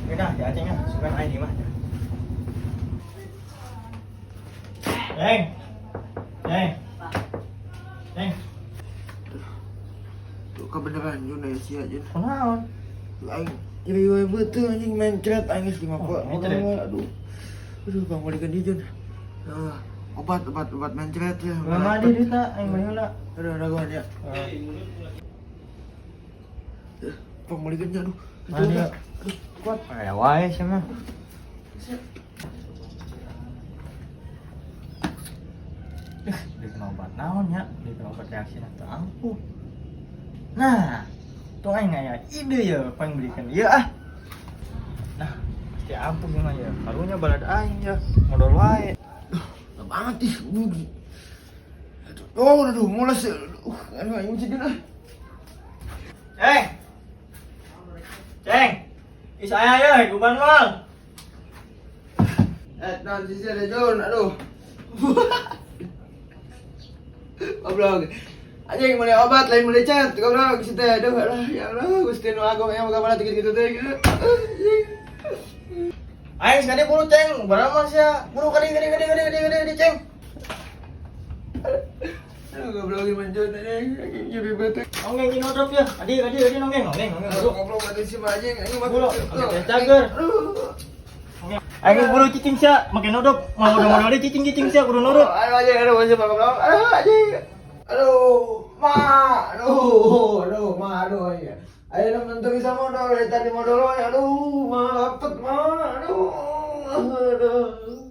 Nah, ya aceng ah, sugan aing mah. Ceng. Ceng. Ceng. Tuh kebenaran Jun aya sia, Jun. Kunaon? Aing nyeri we beuteung, anjing, mencret aing geus lima Oh, poe. mencret. Aduh. Aduh, bang balikan dia, Jun. Ah, obat obat obat mencret ya. Mama di duit aing beli heula. Aduh, raguan ya. Eh, Bang balikan dia, aduh. Mana dia? Aduh, kuat. Aya wae sia mah. Eh, beli obat naon nya? Beli obat reaksi teu ampuh. Nah, tuh aing aya ide ya, pang belikan ieu ah. Nah, pasti ampuh gimana ya? Karunya balad aing ya, modal wae. Duh, banget ih. Aduh, oh, aduh, mules. Aduh, aduh, aing mesti ah. Ceng. Ceng. Ih, saya ya, guban mal. Eh, nah, sisi ada Jun, aduh. Goblok. Anjing beli obat lain beli cat, goblok si teh. Aduh, aduh, ya Allah, Gusti nu agung yang boga mana gitu teh gitu. Anjing. Aing sekali buru, Ceng, berapa sih ya? Buru kali kali kali kali kali kali, Ceng. Aduh, goblok gimana Jun anjing, anjing nyeri beuteung. Nonggeng ini nodop ya. Adi adi adi nonggeng nonggeng nonggeng Aduh, buru. goblok atuh si mah anjing, anjing mah. Buru, oke, cager. Aduh. Aing buru cicing sia, make nodop. Mau modal modal cicing cicing sia kudu nurut. Aduh, anjing, aduh, anjing, goblok. Aduh, anjing. Aduh, ma, aduh, aduh, ma, aduh, iya. Ayo bentuk bisa modal dari tadi modal, aduh, ma, dapet, ma, aduh, aduh.